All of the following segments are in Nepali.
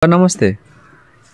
नमस्ते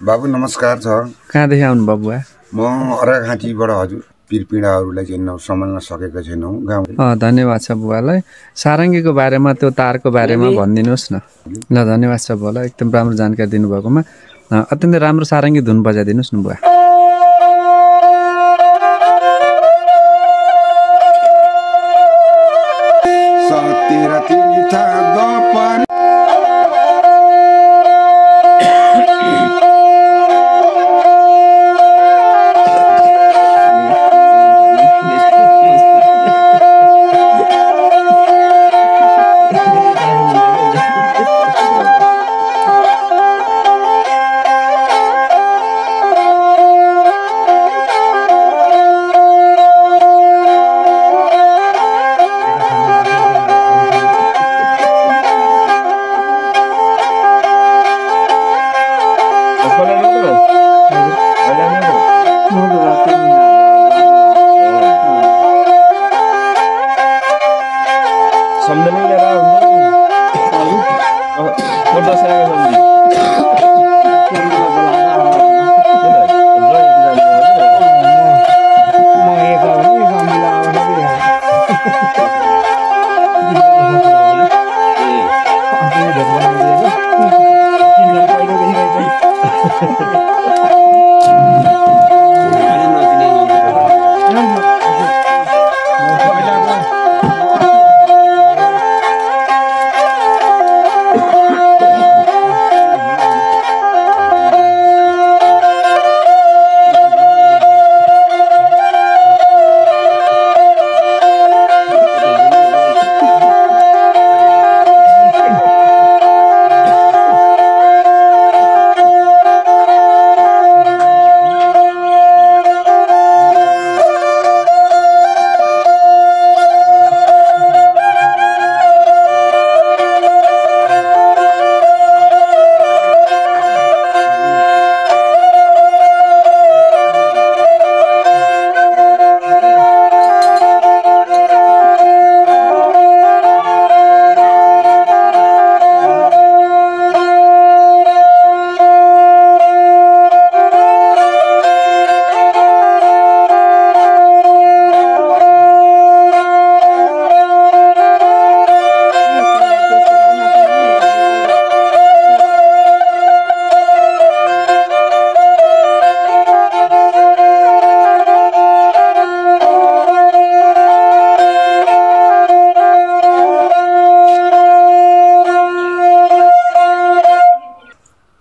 बाबु नमस्कार छ। कहाँदेखि आउनुभयो बुवा? म अर्घाखाँचीबाट हजुर पीरपीडाहरूलाई चाहिँ सम्हाल्न सकेको छैनौँ गाउँ। धन्यवाद छ बुवालाई। सारङ्गीको बारेमा त्यो तारको बारेमा भनिदिनुहोस् न। ल धन्यवाद छ बुवालाई, एकदम राम्रो जानकारी दिनुभएकोमा। अत्यन्तै राम्रो सारङ्गी धुन बजाइदिनुहोस् न बुवा।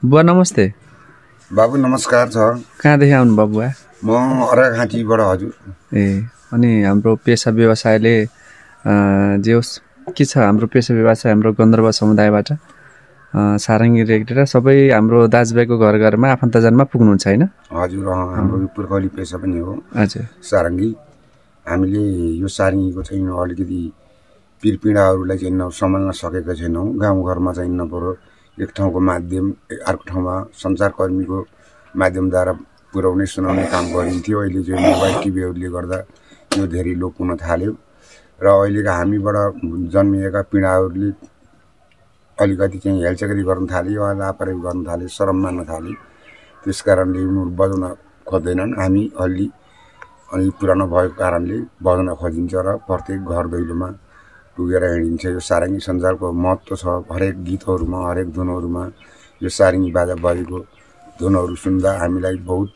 बुवा नमस्ते। बाबु नमस्कार छ। कहाँदेखि आउनुभयो बुवा? म अर्घाखाँचीबाट हजुर। अनि हाम्रो पेसा व्यवसायले जे होस् के छ, हाम्रो पेसा व्यवसाय हाम्रो गन्धर्व समुदायबाट सारङ्गी रेग्डेर सबै हाम्रो दाजुभाइको घर घरमा आफन्तजनमा पुग्नुहुन्छ होइन? हजुर, हाम्रो पुर्खौली पेसा पनि हो हजुर सारङ्गी। हामीले यो सारङ्गीको चाहिँ अलिकति पीरपीडाहरूलाई चाहिँ सम्हाल्न सकेका छैनौँ। गाउँघरमा चाहिँ नपरो एक ठाउँको माध्यम अर्को ठाउँमा सञ्चारकर्मीको माध्यमद्वारा पुर्याउने सुनाउने काम गरिन्थ्यो। अहिले चाहिँ मोबाइल टिभीहरूले गर्दा यो धेरै लोप हुन थाल्यो र अहिलेका हामीबाट जन्मिएका पीडाहरूले अलिकति चाहिँ हेलचेक्री गर्न थाल्यो, लापरवाही गर्न थाल्यो, शरम मान्न थाल्यो। त्यस कारणले बजाउन खोज्दैनन्। हामी अलि पुरानो भएको कारणले बजाउन खोजिन्छ र प्रत्येक घर दैलोमा पुगेर हिँडिन्छ। यो सारङ्गी सञ्चारको महत्त्व छ। हरेक गीतहरूमा हरेक धुनहरूमा यो सारङ्गी बाजा बजेको धुनहरू सुन्दा हामीलाई बहुत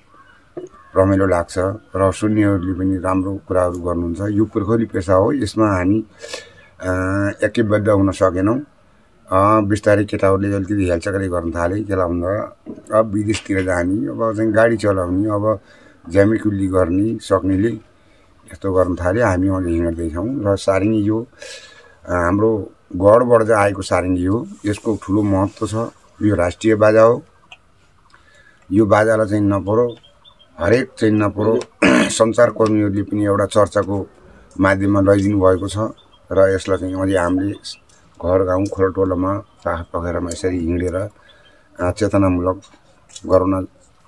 रमाइलो लाग्छ र सुन्नेहरूले पनि राम्रो कुराहरू गर्नुहुन्छ। यो पुर्खौली पेसा हो, यसमा हामी एकैबद्ध हुन सकेनौँ। बिस्तारै केटाहरूले अलिकति हेलचक्री गर्न थाले। त्यसलाई भन्दा अब विदेशतिर जाने, अब चाहिँ गाडी चलाउने, अब ज्यामीकुल्ली गर्ने सक्नेले यस्तो गर्न थाले। हामी अझै हिँड्दैछौँ र सारङ्गी यो हाम्रो गढबाट चाहिँ आएको सारङ्गी हो। यसको ठुलो महत्त्व छ। यो राष्ट्रिय बाजा हो। यो बाजालाई चाहिँ नपरो हरेक चाहिँ नपरो सञ्चारकर्मीहरूले पनि एउटा चर्चाको माध्यममा लैदिनु भएको छ र यसलाई चाहिँ अझै हामीले घर गाउँ खोलटोलामा पाखा पखेरामा यसरी हिँडेर चेतनामूलक गराउन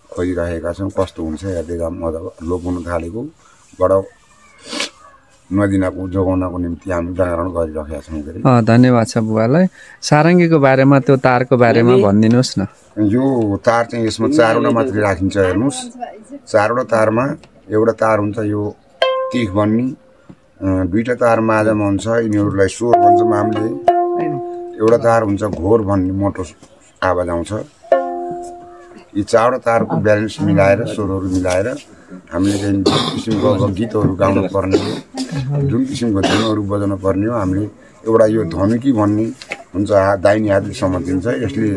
खोजिरहेका छौँ। कस्तो हुन्छ हेर्दै जाऊँ। लोप हुन थालेको बडो नदिनको जोगाउनको निम्ति हामी जागरण गरिरहेका छौँ। धन्यवाद छ बुवालाई। सारङ्गीको बारेमा त्यो तारको बारेमा भनिदिनुहोस् न। यो तार चाहिँ यसमा 4वटा मात्रै राखिन्छ। हेर्नुहोस्, 4वटा तारमा एउटा तार हुन्छ यो तिख भन्ने, 2टा तार माझमा हुन्छ, यिनीहरूलाई स्वर भन्छौँ हामीले। एउटा तार हुन्छ घोर भन्ने मोटो आवाज आउँछ। यी 4वटा तारको ब्यालेन्स मिलाएर स्वरहरू मिलाएर हामीले चाहिँ जुन किसिमको गीतहरू गाउनु पर्ने हो, जुन किसिमको धुनहरू बजाउनु पर्ने हो, हामीले एउटा यो धनुकी भन्ने हुन्छ दाहिने हातले समातिन्छ। यसले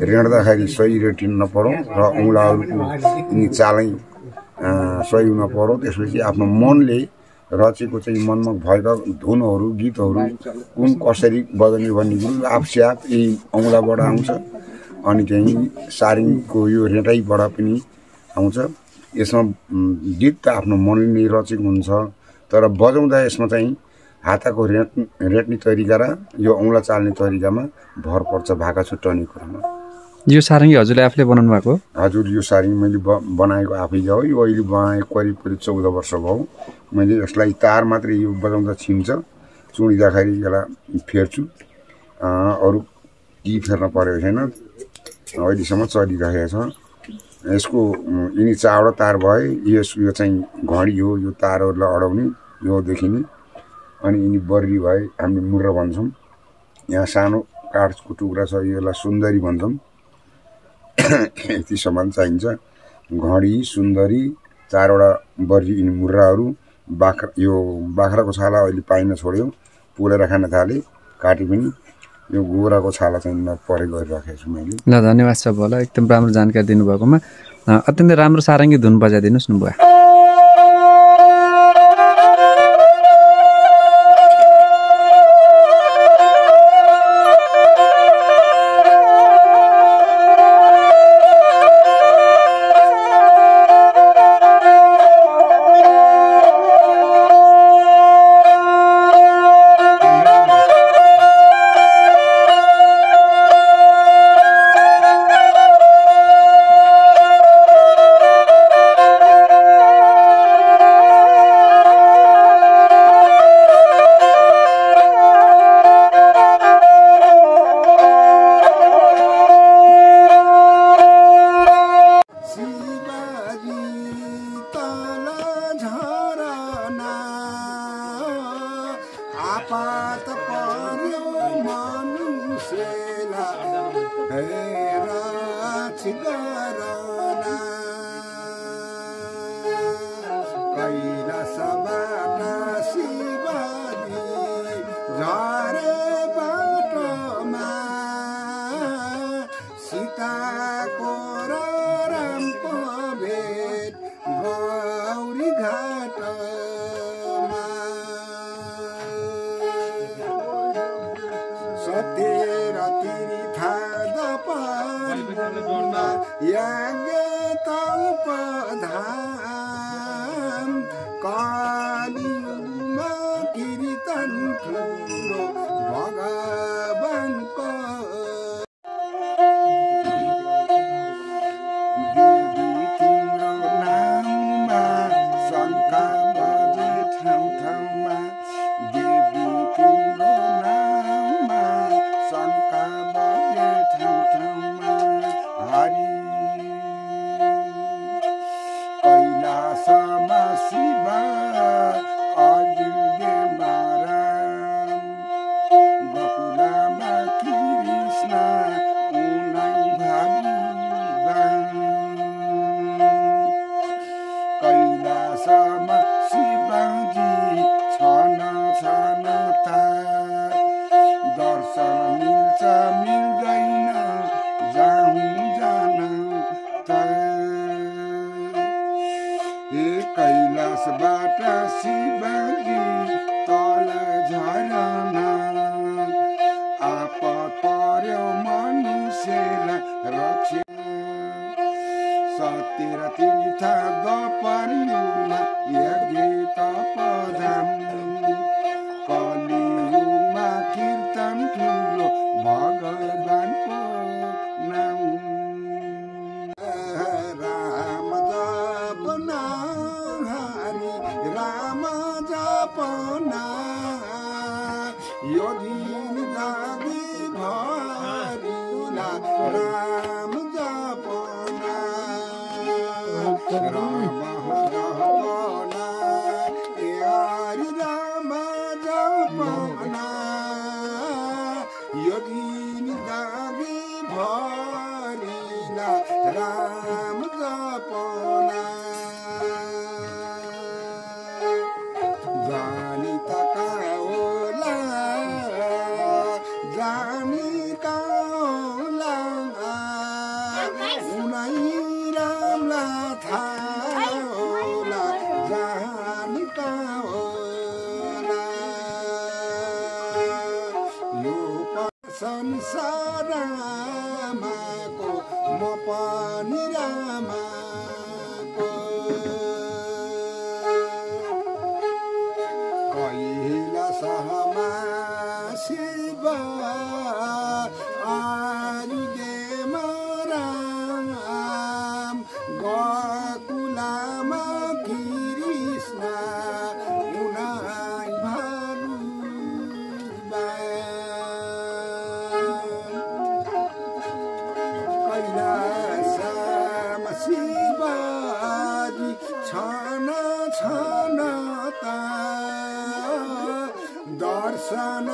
रेड्दाखेरि सही रेटिन नपरोँ र औँलाहरूको यिनी चालै सही हुन पऱ्यो। त्यसपछि आफ्नो मनले रचेको चाहिँ मनमा भएका धुनहरू गीतहरू कुन कसरी बजाउने भन्ने कुरो आफसे आफ यही औँलाबाट आउँछ। अनि चाहिँ सारङ्गीको यो रेटाइबाट पनि आउँछ। यसमा गीत त आफ्नो मनले रचेको हुन्छ, तर बजाउँदा यसमा चाहिँ हातको रेट्ने तरिका र यो औँला चाल्ने तरिकामा भर पर्छ भाका छुट्याउने कुरामा। यो सारङ्गी हजुरले आफूले बनाउनु भएको? हजुर, यो सारङ्गी मैले बनाएको आफै हो। यो अहिले बनाएको करिब 14 वर्ष भयो। मैले यसलाई तार मात्रै यो बजाउँदा छिन्छ, चुडिँदाखेरि यसलाई फेर्छु, अरू के फेर्न परेको छैन। अहिलेसम्म चलिरहेको छ। यसको यिनी 4वटा तार भए। यो चाहिँ घडी हो, यो तारहरूलाई अडाउने यो देखिने। अनि यिनी बर्री भए, हामीले मुर्र भन्छौँ। यहाँ सानो काठको टुक्रा छ, यसलाई सुन्दरी भन्छौँ। यति सामान चाहिन्छ। घडी, सुन्दरी, 4वटा बर्री, यिनी मुर्राहरू। यो बाख्राको छाला अहिले पाइन छोड्यो, पोलेर खान थाले, काटे पनि। यो गोराको छाला चाहिँ नपरे गरिराखेको छु मैले। ल, धन्यवाद छ बुवालाई, एकदम राम्रो जानकारी दिनुभएकोमा। अत्यन्तै राम्रो सारङ्गी धुन बजाइदिनुहोस् न बुवा। राम जपन राम जपना हरि राम जपना योगिनी दागी भरिला राम जपना जानी तका होला जानी काला उनै रामला थाहा होला जानी का होला यो संसारमाको म पनि रामाको कैलासमा शिव आरुदेमा राम गोकुलामा कृष्ण उनाइ कैलासमा शिवजी छन छन त दर्शन